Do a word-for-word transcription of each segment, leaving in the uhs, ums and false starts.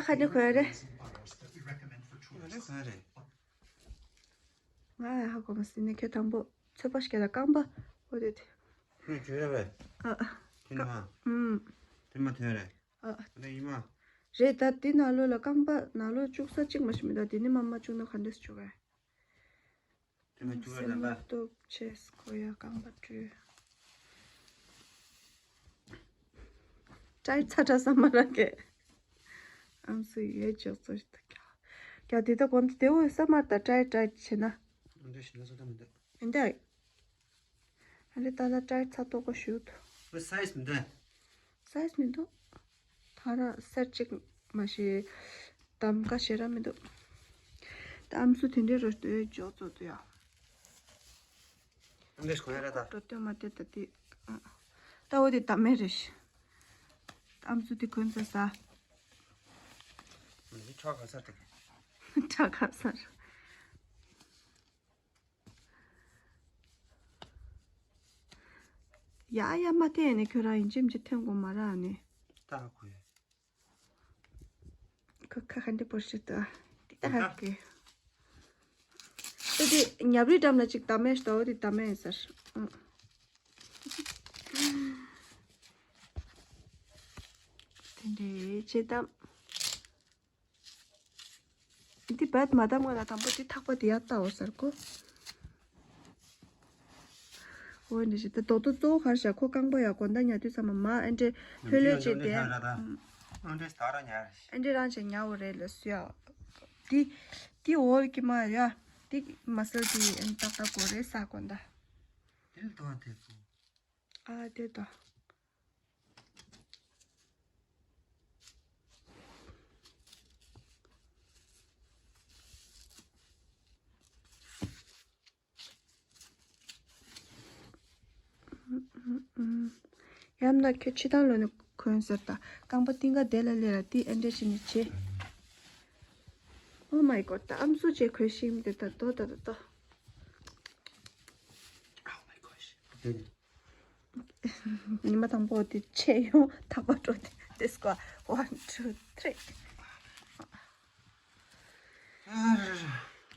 ཁ་ནི་གོན་རེད། ཁ་ནི་གོན་རེད། ང་ཡ་ཧ་གོ་མ་སྲིད་ནི་ཁྱོད་དང་པོ་ཚོད་པ་ཞིག་ལ་རྐང་པ་འོ་དེ་དེ། ཁྱོད་གྱོད་རེད་པས། ཨ། ཁྱོད་ནི་མ། ཨུམ། དེ་མ་ཐོན་རེད། ཨ། དེ་ཡིན་མ། རེད་ད་དེ་ནང་ལོགས་ལ་རྐང་པ་ནང་ལོགས་བཅུག་ས་གཅིག་མ་ཞིག་མི་འདུག་དེ་ནི་མ་མ་བཅུག་ན་ག་འདྲས་བཅུག་ག་དེ་མ་བཅུག་ར་ལ། སེམས་སྟོབས་ཆེ་སྐོ་ཡ་རྐང་པ་བཀྲུས། ཀྲའི་ཚ་ཁྲ་ས་མ་ར་གེ། ཨམ་སུ་ཡོད་ཅོག་ཙོ་ཞིག་ཏུ་ཀྱ། ཀྱ་དེ་ད་གོན་དེ་འོ་ས་མ་ད་ཀྲའི་ཀྲའི་བྱེད་ན། འདི་ཞིག་ན་ས་ད་མི་འདུག་མི་འདུག་ཨ་འདི་ད་ན་ཀྲའི་ཚ་ཏོག་གོ་ཞུ་ཐུ། ཨ་སའི་ཛི་མི་འདུག་སའི་ཛི་མི་འདུག་ད་ར་སེར་གཅིག་མ་ཤེས། གདམ་ཀ་ཞེ་ར་མི་འདུག་ད་ཨམ་སུ་དེ་འདྲའི་རོ་སྟོད་ཅོག་ཙོ་དུ་ཡ། ཨ་འདྲས་གོན་ཡ་ར་ད། འགྲོ་སྟོད་མ་སྟོད་ད་དེ། ད་འོ་དེ་ད་མེད་རེད་ཤི། ཨམ་སུ་དེ་གོན་ས་ས། འདི་ཁྲག་ག་སར་དེ། ཁྲག་ག་སར། ཡ་ཡ་མ་ཐེ་ནི་ཁྱོད་རང་ཡིན་ཅིམ་ཅི་ཐེན་གོ་མ་ར་ནི། ད་ཧ་གོ་ཡ། ཁ་ཁ་ཁ་འདི་པོ་ཞིག་ཏུ། འདི་ད་ཧ་གི། ད་དེ་ཉབ་རི་འགྲམ་ལ་ཅིག་ད་མེད་ཤི་ད་འོ་དེ་ད་མེད་ཡིན་ཟེར། དེ་འདྲའི་ཆེ་གཏམ། འདི་བད་མ་དམ་ང་ལ་དང་པོ་འདི་ཐག་པ་འདི་ཡར་བལྟའོ་ཟེར་གོ་འོ་འདི་ཞིག་ད་རྡོག་རྡོག་གཙོ་བོ་གར་བཞག་ཁོ་རྐང་པ་ཡ་གོན་ད་ཉལ་དུས་ཙམ་མ་མ་ཨེ་འདྲེ་ལྷོད་ལྷོད་བྱས་ཏེ། ཨེ་འདྲེ་རང་བྱས་ཉལ་བ་རེད་ལ་སུ་ཡ། འདི་འདི་འོ་གི་མ་ཡ། འདི་མ་སལ་འདི་ཨེ་ཏག་ཏག་གོ་རེད་ས་གོན་ད། འདི་ལ་དོ་དེ་ཚོ། ཨ་དེ་དོ། ཡང་ན་ཁྱོད་ཕྱི་ཐང་ལོ་ནས་གོན་ཟེར་ད་རྐང་པ་རྟིང་ག་དེ་ལ་ལས་ལ་དེ་ཨེ་འདྲ་བྱས་ནས་བྱེད། Oh my god ད་ཨམ་སྲུ་བྱས་གོན་ཤིང་དེ་ད་དོ་ད་ད་དོ། Oh my gosh. ཉི་མ་དང་པོ་དེ་ཆད་ཡོང་ཐག་པ་འགྲོ་དེ་དེ་སྐོར་one two three།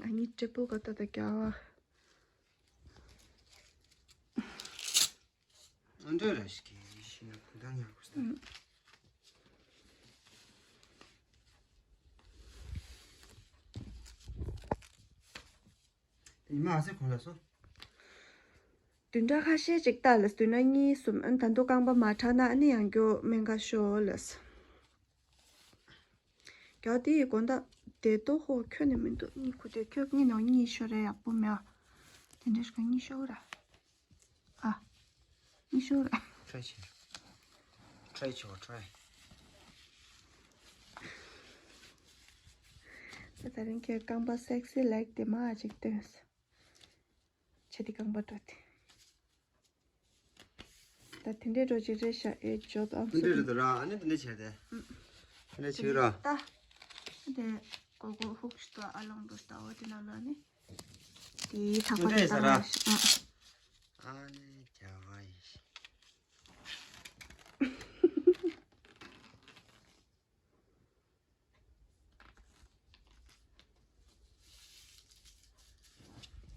ཨ་ནི་ཀྲེ་པོ་ག་ད་ད་རྒྱ་བ། ཨ་འདྲ་ར་ཞིག་གི་ཤི་ན་གུ་དང་ཡང་གུ་སྟེ། ཉི་མ་ཨ་སེ་གོ་ལ་སོ། བདུན་ཕྲག་ཁ་ཤས་ཅིག་ལྟ་ལ་བདུན་ན་གཉིས་གསུམ་ཨན་ད་དུང་རྐང་པ་མ་དྲག་ན་ཨ་ནི་ཡང་སྐྱོ་སྨན་ཁ་ཤོ་ལ། རྒྱ་དེ་ཡི་དགོན་བདག་དེ་ཏོ་ཧོ་ཁྱོད་ནི་མི་འདུག་གཉིད་ཁུ་དེ་ཁྱོད་གཉིད་ནང་གཉིད་ཤོར་རེ་ཡག་པོ་མེད་ཨ། དེ་འདྲ་ཞིག་གཉིད་ཤོར་ར། ཨ། གཉིད་ཤོར་ར། try བྱེད། try བྱེད་པ་try། ད་ད་རིང་ཁྱོད་རྐང་པ་སེག་སི་ལེག་དེ་མ་ཅིག་སྟོན། ཆེ་དེ་རྐང་པ་འགྲོ་དེ། ད་དེ་འདྲའི་འགྲོ་ཅིག་རེད་ཤག་ཨེ་ཇོ་དང་དེ་འདྲའི་རེད་དོ་ར་ཨ་ནི་དེ་འདྲའི་བྱས་ཏེ། དེ་འདྲའི་བྱས་ར། ད། དེ་གོ་གོ་ཧུག་ཤི་ཏོ་ཨ་ལོང་འགྲོ་ཤི་ཏོ་ཨོ་དེ་ན་ལོ་ཨ་ནི། དེ་ཐག་པ་དེ་ད་ལོ་ཤི་ཨ། ཨ་ནི་རྒྱ་བ་ཡིན་ཤི།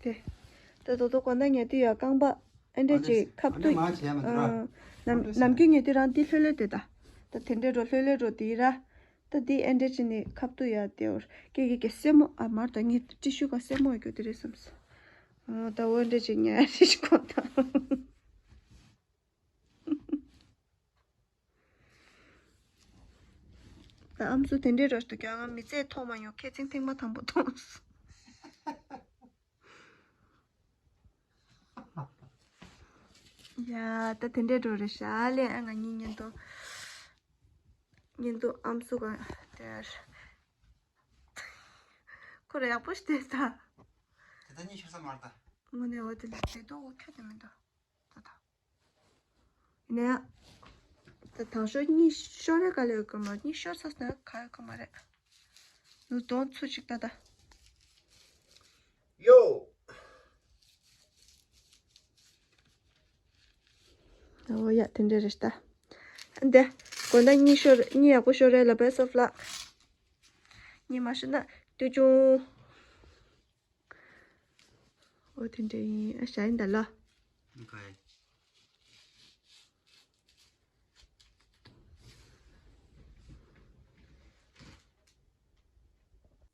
དེ། ད་དོ་དོ་གོ་ན་ཉལ་དུས་ཡ་རྐང་པ་ཨེ་འདྲས་ཅིག་ཁབ་ཏུ། ནམ་རྒྱུན་ཉལ་དུས་རང་དེ་ལྷོད་ལྷོད་དེ་ད། ད་དེ་འདྲས་འགྲོ་ལྷོད་ལྷོད་འགྲོ་དེ་ར། ད་དེ་ཨེ་འདྲས་ཅིག་ནི་ཁབ་ཏུ་ཡ་དེ་འོར་ཀེ་ཀེ་ཀེ་སེ་མོ་ཨ་མར་ད་ངས་ཏི་ཤུ་ག་སེ་མོ་ཡ་གྱོ་དེ་རེད་བསམས། ད་འོ་འདྲས་ཅིག་ཉལ་རེ་ཞིག་གོ་ད། ད་ཨམ་སྲུ་དེ་འདྲའི་རོ་ཞིག་ཏུ་ཀྱང་ང་མི་ཚེ་མཐོང་མ་མྱོང་ཁེ་ཚིང་ཐེངས་མ་དང་པོ་མཐོང་སོང་། ཡ་ད་དེ་འདྲའི་འགྲོ་རེད་ཤག་ལས་ཨ་ང་གཉིས་ཉིན་དུ་ཉིན་དུ་ཨམ་སྲུ་ག་དེར་ཁོ་ར་ཡག་པོ་ཞིག་བལྟས་ད། དེ་ད་གཉིས་ཤོར་ས་མ་རེད་ད། དངོས་གནས་འོ་དེ་ལ་དེ་དུ་འོ་ཁྱོད་དེ་མི་འདུག་ད་ད། ཡིན་ན་ཡང་། ད་དང་ཤོར་གཉིས་ཤོར་རེ་ག་ལེ་ཡོད་གི་མ་གཉིས་ཤོར་ཚར་སོང་ན་ག་ཡོད་གི་མ་རེད། ནུ་གདོང་ཚུ་ཅིག་ལྟ་ད། ཡོ། ཨོ་ཡ་དེ་འདྲ་རེད་ད། འདི། དགོན་ཟླ་གཉིས་ཤོར་གཉིས་ཡག་པོ་ཤོར་རེ་ལ་best of luck། ཉི་མ་ཤི་ན་ཏུ་ཅུང་། ཨོ་དེ་འདྲ་ཡིན། ཨ་ཞ་ཡིན་ད་ལོ། Okay.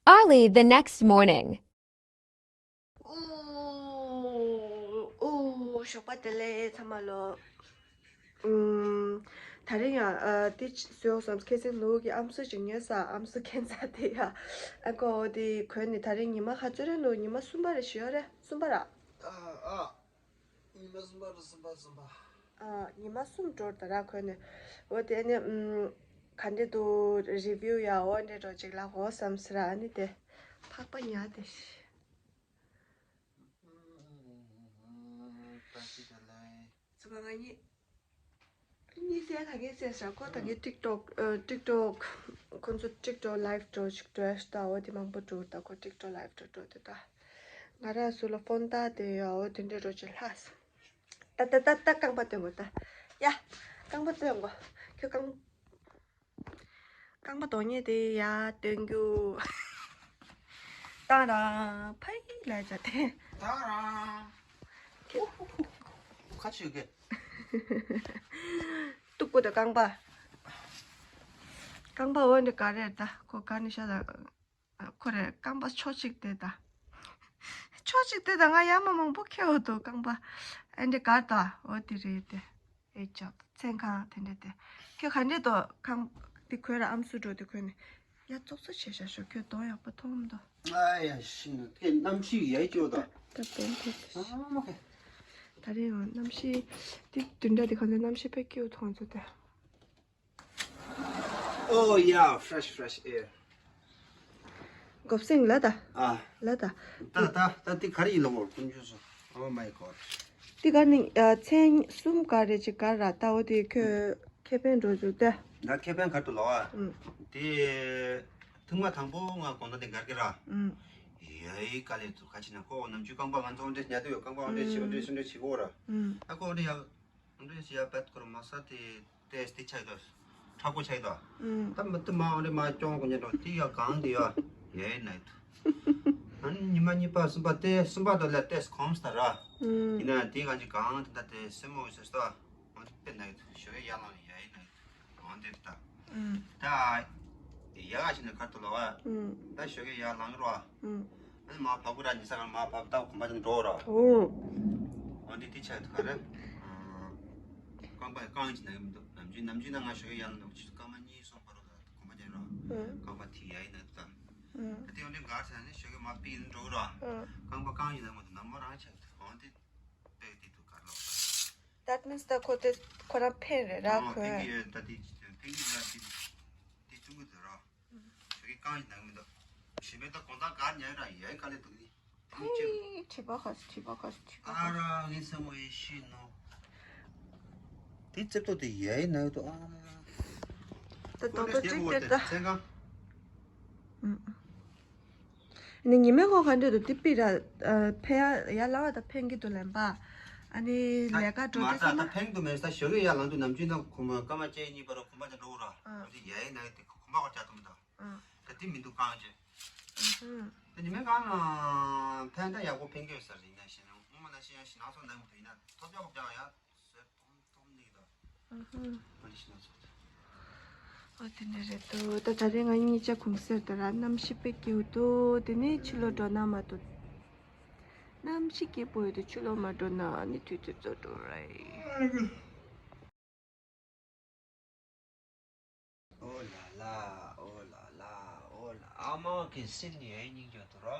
Early the next morning. ཨོ། ཨོ། ཞོགས་པ་བདེ་ལེགས་ཚང་མ་ལོ། ཨུམ། ད་རིང་ཡང་ཨ་འདི་བཟོས་བསམ། ཁ་སང་ནུ་གི་ཨམ་སྲུ་ཅིག་ཉོས་ས། ཨམ་སྲུ་ཁྱད་མཚར་དེ་ཡ། ཨ་ཁོ་འདི་གོན་ནས་ད་རིང་ཉི་མ་ག་ཚོད་རེད་ནུ། ཉི་མ་གསུམ་པ་རེད་ཞུ་ཡ་རེད། གསུམ་པ་ར། ཨ་ཨ། ཉི་མ་གསུམ་པ་རེད། གསུམ་པ་གསུམ་པ། ཨ་ཉི་མ་གསུམ་འགྲོ་ད་ར་གོན་ནས། འོ་དེ་ནས་ཨུམ། ག་འདྲ་འདུག་རི་བིའུ་ཡ་འོ་འདྲ་འགྲོ་ཅིག་ལ་གོ་བསམ་ཟེར། ཨ་ནི་དེ་ཕག་པ་ཉལ་དེ། ཚོ་ང་གཉིས། གཉིས་སེ་ད་གིན་སེ་ས་ཁོ་ད་གིན་ཊིག་ཊོག་ཨ་ཊིག་ཊོག་ཁོ་ཚོ་ཊིག་ཊོག་ལའིབ་འགྲོ་ཞིག་འགྲོ་ཡ་ཞིག་ད། འོ་དེ་མང་པོ་འགྲོ་ད། ཁོ་ཊིག་ཊོག་ལའིབ་འགྲོ་འགྲོ་དེ་ད། ང་ར་སུ་ལ་ཕོན་ད་དེ་ཡ་འོ་དེ་འདྲ་འགྲོ་ཅིག་ལྷག་སོང་། ད་ད་ད་ད་རྐང་པ་སྟོན་དགོས་ད། ཡ། རྐང་པ་སྟོན་དགོས། ཁྱོད་རྐང་། རྐང་པ་རྡོག་ཉེ་དེ་ཡ་སྟོན་རྒྱུ། ཏང་རང་ཕ་ཡི་ལ་བྱ་དེ། ཏང་རང་། ཁྱེད། ཁ་ཆུ་གེ། སྟུག་པོ་དང་རྐང་པ། རྐང་པ་འོ་འདི་ག་རེ་ད་ཁོ་ག་ནས་ཤ་ད། ཁོ་རེ་རྐང་པ་ཕྱོགས་གཅིག་དེ་ད། ཕྱོགས་གཅིག་དེ་ད་ང་ཡ་མ་མང་པོ་ཁྱེར་འོ་དོ་རྐང་པ། ཨ་འདི་ག་ད་འོ་དེ་རེད་དེ། ཨེ་ཅག་མཚན་གང་དེ་འདྲ་དེ། ཁྱོད་ག་འདྲས་དོ་རྐང་དེ་གོས་ར་ཨམ་སྲུ་འགྲོ་དེ་གོས་ནས། ཡ་ཙོག་ཙོག་བྱས་བཞག་ཤོག་ཁྱོད་གདོང་ཡག་པོ་མཐོང་མི་འདུག་ཨ་ཡ་ཤི་ན་དེ་གནམ་གཤིས་ཡ་ཅོ་ད། ད་དོན་དེ་དེ། ཨ་མ་ཁེ། ད་རེས་ཡང་གནམ་གཤིས་དེ་བདུན་ཕྲག་དེ་གང་ཚེ་གནམ་གཤིས་དཔེ་སྐྱིད་པོ་མཐོང་ཚོད་དེ། Oh yeah, fresh, fresh air. འགོབ་སེང་ལ་ད། ཨ། ལ་ད། ད་ད་ད་འདི་ག་རེ་ཡིན་ལ་འོར་ཀུན་ཆུ་སོ། Oh my god. འདི་ག་ནི་ཨ་མཚན་གསུམ་ག་རེ་ཅིག་ག་ར་ད། འོ་དེ་ཁྱོད་ཁེ་ཕན་འགྲོ་འཇུག་ད། ད་ཁེ་ཕན་ག་འགྲོ་ལ་བ། ཨུམ། དེ་ཐེངས་མ་དང་པོ་ང་དགོང་དག་དེ་གར་གི་ར། ཨུམ། ཡའི་དཀའ་ལས་ཐུག་ཁ་ཅིག་ན་ཁོ་ནམ་རྒྱུན་རྐང་པ་ང་ཚོ་འདྲེ་ཉལ་དུ་ཡོད། རྐང་པ་འདྲེ་ཞིག་འདྲེ་ཞིག་འདྲེ་བྱེད་གོ་ར། ཨུམ། ད་ཁོ་འདྲེ་ཡ། འདྲེ་ཞིག་ཡ་བད་ཁོར་མ་ས་དེ། ཏེས་ཏི་ཆག་དོ། ཁྲག་པོ་ཆག་དོ། ཨུམ། ད་མི་ཏི་མ་འོ་རེ་མ་ཅོང་གོ་ཉན་འགྲོ་ཏི་ཡ་གང་དེ་ཡ་ཡའི་ནའི་དུ། ཨ་ནི་ཉི་མ་གཉིས་པ་གསུམ་པ་ཏེ་གསུམ་པ་དོ་ལ་ཏེས་གོམས་ད་ར། ཨུམ། ཡིན་ན་ཏི་གང་ཅི་གང་དེ་ད་ཏེ་སེ་མོ་ཟེར་སྟོ། འོ་ཏི་པེ་ནའི་དུ་ཞོ་ཡ་ཡ་ལང་ཡའི་ནའི་དུ་འོ་དེ་ད། ཨུམ། ད་ཡ་ག་ཞིག་ནས་ཁར་དུ་ལ་བ། ཨུམ། ད་ཞོ་ཡ་ཡ་ལང་རོ། ཨུམ། ཨ་ནི་མ་ཕ་གུ་ར་ཉི་ས་ག་མ་ཕ་ད་གོམ་པ་ཅན་འགྲོ་ར། ཨོ། འོ་དེ་ཏི་ཆག་དུ་ག་ར། རྐང་པ་རྐང་གཅིག་ན་གི་མི་འདུག་ནམ་རྒྱུན་ནམ་རྒྱུན་ན་ང་ཞོགས་ཀས་ཡར་ལངས་ནས་ཆུ་ཚོད་སྐར་མ་གཉིས་གསུམ་བར་དུ་ལ་གོམ་པ་རྒྱག་རོགས། ཨང་། རྐང་པ་ཐིག་ཡ་ཡིན་ན་དང་། ཨང་། ད་དེ་ཡོང་དུས་གར་ཟེར་ནས་ཞོགས་ཀས་མ་པི་ཡིན་འགྲོ་གི་རོགས། ཨང་། རྐང་པ་རྐང་ཡིན་ན་མ་གཏོགས་ནམ་མོ་རང་ཆགས་ཐོང་དེ་པེག་དེ་དུ་གར་ལོག That means ད་ཁོ་དེ་ཁོ་རང་ཕན་རེད་ར་ཨང་། ཁོས། ཕན་གི་ཡོད། ད་དེ་ཕན་གི་ཡོད་དེ་དེ་ཆུང་གི་འདུག་རོགས། ཞོགས་ཀས་རྐང་ཡིན་ན་མི་འདུག་ཞིམ་པའི་ད་གོང་ཐང་གར་ཉལ་ར་ཡ་ཡི་དཀའ་ལས་འདུག་ནི། ཧེ། མཁྲིས་པ་ཁ་སི་མཁྲིས་པ་ཁ་སི་མཁྲིས་པ་ཨ་ཁ་སི། ར་ངའི་སེམས་པ་ཡེ་ཤེས་ནོ། དེ་རྩེབ་ཏོ་དེ་ཡའི་ནང་དུ་ཨ་ར་ར། ད་དོ་དོ་ཅིག་དེ་ད། ཚན་གང་། ཨུམ། ནི་ཉི་མའི་ཁོག་ག་འདྲ་འདུག་དེ་པི་ར་ཨ་ཕེ་ཡ་ཡ་ལ་བ་ད་ཕན་གི་འདུག་ལན་པ། ཨ་ནི་ལས་ཀ་འགྲོ་ད་དུས་ད་ཙམ་ད་ན། ཕན་གི་འདུག་མེད་ས་ཞོགས་ཀས་ཡར་ལངས་དུས་ནམ་རྒྱུན་ན་གོམ་པ་སྐར་མ་གཅིག་གཉིས་བར་དུ་གོམ་པ་ཅིག་འགྲོ་གི་ར། ཨ། འོ་དེ་ཡའི་ནང་དེ་གོམ་པ་ཁོ་རྒྱག་ཐུབ་མི་འདུག་ཨ། ད་དེ་མི་འདུག་རྐང་རྗེས། ཨུ་ཧུམ། ད་ཉི་མའི་སྒང་ལ་ཕན་ད་ཡག་པོ་ཕན་གྱི་ཡོད་ས་རེད། ཡིན་ན་ཞེ་ན་སྔོན་མ་ནང་བཞིན་ཡང་ཞེ་ན་སོང་ནང་མི་འདུག་ཡིན་ན་ཐོབ་ཡག་ཡག་ཡ་ཟེར་ཐོམ་ཐོམ་ནི་གི་ད། ཨུ་ཧུམ། མ་རེད་ཞེ་ན་སོང་ད། ཨ་དེ་ནས་རེད་འདུག་ད་ད་རེས་ང་གཉིས་ཆ་གུང་སེང་དེ་ར་གནམ་གཤིས་དཔེ་སྐྱིད་པོ་འདུག་དེ་ནས་ཕྱི་ལོགས་འགྲོ་ན་མ་གཏོགས། གནམ་གཤིས་སྐྱིད་པོ་ཡོད་དུས་ཕྱི་ལོགས་མ་འགྲོ་ན་ནི་དུས་ཚོད་རྫོགས་འགྲོ་རེད། ཨོ་ལ་ལ། ཨོ་ལ་ལ། ཨོ་ལ། ཨ་མ་གི་སེམས་ནི་ཡའི་སྙིང་རྗེ་འདུག་རོ།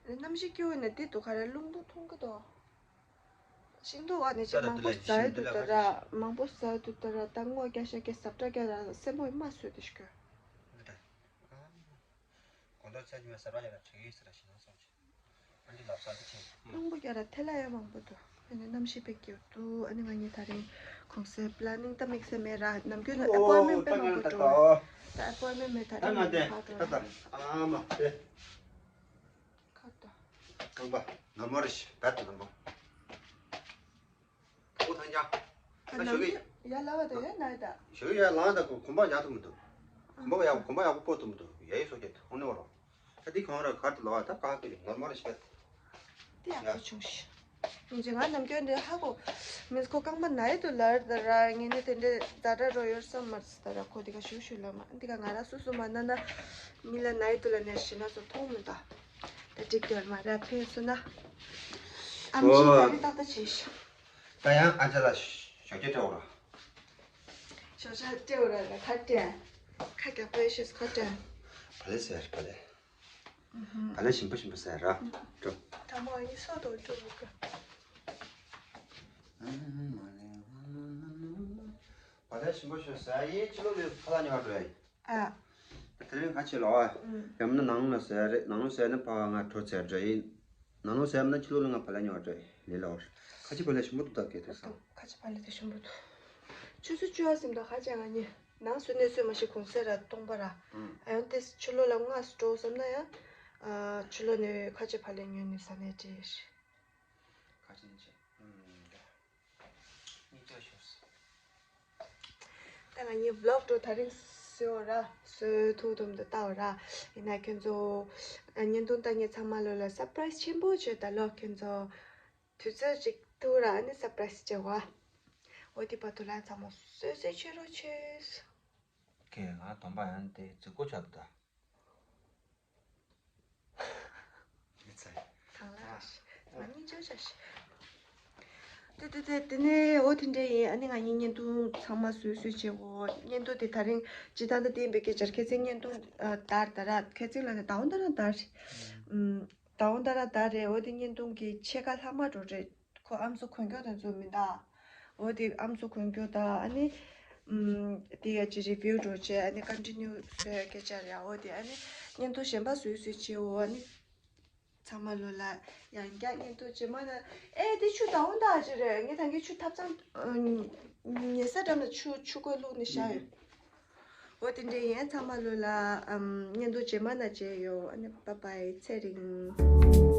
གནམ་གཤིས་སྐྱིད་པོ་ནི་དེ་འདུག་ག་རེ་རླུང་བུ་འཐུང་གི་འདུག་ཤིང་ཏོག་བ་ནི་ཅི་མང་པོ་ཟ་ཡི་འདུག་ད་ར། མང་པོ་ཟ་ཡི་འདུག་ད་ར། ད་སྔོ་རྒྱ་ཤ་རྒྱ་ཟབ་དྲ་རྒྱ་ར་སེན་མོ་ཡི་མ་ཟོས་ཏེ་ཤི་གོ། གོང་ལྟར་ཚ་ཇི་མ་ཟ་ར་ཡ་ར་དྲི་ཡི་ཟེར་ར་ཞིག་ན་སོང་ཆེ། ཨ་འདི་ལབ་ས་འདི་ཆེ། རླུང་བུ་རྒྱ་ར་ཐལ་ལ་ཡ་མང་པོ་འདུག་ཨ་ནི་གནམ་གཤིས་དཔེ་སྐྱིད་འདུག་ཨ་ནི་ང་གཉིས་ད་རིང་གུང་སེང་པི་ལ་ནིང་ད་དམིགས་བསལ་མེད་ར། ནམ་རྒྱུན་ཨོ་ཨེ་པོའིན་མེན་ཊི་དཔེ་མང་པོ་འགྲོ། ད་ཨེ་པོའིན་མེན་ཊི་མེད་ད་ད་ང་རིང་དེ་ཕར་འགྲོ་ད་ད་ཨ་མ་དེ། ཁ་ད། རྐང་པ་ནོར་མལ་རེད་ཤག་བད་ནོར་མལ། ཨོ་ཐང་ཅང་། ད་ཞོགས་ཀས། ཡར་ལ་བ་དང་ཡར་ན་ཡི་ད། ཞོགས་ཀས་ཡར་ལངས་ད་ཁོ་གོམ་པ་རྒྱག་ཐུབ་མི་འདུག་གོམ་པ་ཡག་གོམ་པ་ཡག་པོ་སྤོ་ཐུབ་མི་འདུག་ཡ་ཡི་སོ་ཁྱད་ཐོང་ནི་བ་རོ། ད་འདི་གང་ར་གར་དུ་ལོག་ད་ག་ཧ་ཀི་ལི་ངོར་མོ་ར་ཤི་བད། དེ་ཡག་པོ་བྱུང་ཤི། ཡིན་ཅི་ང་ནམ་རྒྱུན་འདི་ཧ་གོ། མིན་ཁོ་རྐང་པ་ན་ཡི་དུ་ལར་ད་ར་ངས་ནི་དེ་འདྲའི་ཛ་དྲ་རོ་ཡོར་སམ་མར་སི་ད་ར་ཁོ་དེ་ག་ཞུ་ཞུ་ལ་མ་འདི་ག་ང་ར་སུ་སུ་མ་ན་ན། མི་ལ་ན་ཡི་དུ་ལ་ནས་ཤི་ན་སོ་ཐོང་མི་ད། ད་འགྲིག་དེ་མ་ར་ཕན་སུ་ན། ཨམ་ཆི་ད་རི་ཏག་ཏག་བྱེད་ཤི། ད་ཡང་ཨ་ཅག་ལ་ཞོགས་ཇ་སྤྲད་འོ་ར། ཞོགས་ཇ་སྤྲད་འོ་ར་ལ་ཁ་སྤྲད། ཁ་རྒྱག་པའི་ཤེས་ཁ་སྤྲད། བ་ལེ་ཟེར་བ་ལེ། བ་ལེ་ཞིམ་པོ་ཞིམ་པོ་ཟེར་ར། འགྲོ། ད་མ་ཡིན་སོ་དོ་འགྲོ་བུ་ག་བ་ལེ་ཞིམ་པོ་ཞིམ་པོ་ཟེར་ཡིན་ཕྱི་ལོགས་ལས་ཁ་ལག་ཉོ་བ་འགྲོ་ཡ་ཡིན། ཨ། ད་དེ་རིང་ག་ཆེ་ལོ་ཨ། ཡང་མིན་ན་ནང་ལ་ཟེར་རེད་ནང་ལ་ཟེར་ན་ཕ་ང་གྲོ་ཚེར་འདྲ་ཡིན། ནང་ལོགས་ཟེར་མིན་ན་ཕྱི་ལོགས་ལ་ང་བ་ལེ་ཉོ་བ་འགྲོ་ཡིན་ལས་ལོ། ཁ་ཆེ་བ་ལེ་ཞིམ་པོ་འདུག་ད་གས་དེ་སང་། ཁ་ཆེ་བ་ལེ་དེ་ཞིམ་པོ་འདུག་ཆུ་ཚོད་བཅུ་ཨ་ཟིན་ད་ཁ་ཆེ་ང་གཉིས་ནང་སུ་གནས་སུ་མ་ཤི་གུང་སེ་ར་སྟོང་པ་ར། ཨ་ཡང་དེ་ཕྱི་ལོགས་ལ་ང་སུ་འགྲོ་བསམ་ན་ཡང་། ཕྱི་ལོགས་ནས་ཁ་ཆེ་བ་ལེ་ཉོས་ནས་ཟ་ནས་བྲིས། ཁ་ཆེ་ནས་བྱས། ད་ང་གཉིས་vlog་འགྲོ་ད་རིང་བཟོས་འོ་ར་བཟོས་ཐུག་དུམ་དུ་ལྟ་འོ་ར། ཡིན་ན་ཁྱོད་ཚོ་བརྙན་ཐུང་ལྟ་མཁན་ཚང་མ་ལོ་ལ་surprise་ཆེན་པོ་བྱོས་ད་ལོ་ཁྱོད་ཚོ་དུས་ཚོད་ཅིག་ཐུག་ར་ཨ་ནི་surprise་བྱེད་བ། འོ་དེ་བར་དུ་ལ་ཚང་མ་བཟོས་བཟོས་བྱོས་རོགས་བྱོས། ཁྱེད་ང་སྟོན་པ་ཡང་དེ་རྫིག་པོ་ཆགས་འདུག་ད། ཚེ། གང་ལ་རེད། ང་གཉིས་ཅོ་ཅོ་ཤི། ཏེ་ཏེ་ཏེ་ཏེ་ནེ་འོ་དེ་འདྲ་ཡིན། ཨ་ནི་ང་གཉིས་བརྙན་ཐུང་ཚང་མ་བཟོས་བཟོས་བྱེད་འོ། བརྙན་ཐུང་དེ་ད་རིང་ཇི་ལྟར་འདི་བསྟན་པའི་སྐད་ཆར་ཁྱེད་ཚོའི་བརྙན་ཐུང་ཨ་དར་དར་ཁྱེད་ཚོའི་ལ་ནི་ད་འོ་ད་རང་དར། ཨུམ། ད་འོ་ད་རང་དར་རེད། འོ་དེ་བརྙན་ཐུང་གི་ཕྱེད་ཀ་ལྷག་མ་འགྲོ་རེད། ཁོ་ཨམ་སྲུ་གོན་རྒྱུ་དེ་ཚོ་མི་འདུག་འོ་དེ་ཨམ་སྲུ་གོན་རྒྱུ་དང་ཨ་ནི། ཨུམ། དེ་ཡ་ཅི་review་འགྲོ་བྱས་ཨ་ནི་continue་བཟོས་སྐད་ཆ་རེད། འོ་དེ་ཨ་ནི་བརྙན་ཐུང་གཞན་པ་བཟོས་བཟོས་བྱས་འོ་ཨ་ནི། ཚང་མ་ལོ་ལ་ཡང་བསྐྱར་བརྙན་ཐུང་རྗེས་མ་ན་ཨེ་དེ་ཆུ་ད་འོ་འདྲ་ཅི་རེད། ངས་ད་གིན་ཆུ་ཐབ་ཚང་ཉལ་ས་འགྲམ་ལ་ཆུ་ཆུ་ཁོལ་བླུགས་ནས་བཞག་ཡོད། འོ་དེ་འདྲ་ཡིན། ཚང་མ་ལོ་ལ་ཨམ་བརྙན་ཐུང་རྗེས་མ་ན་མཇལ་ཡོང་། ཨ་ནི་bye bye་ཚེ་རིང་།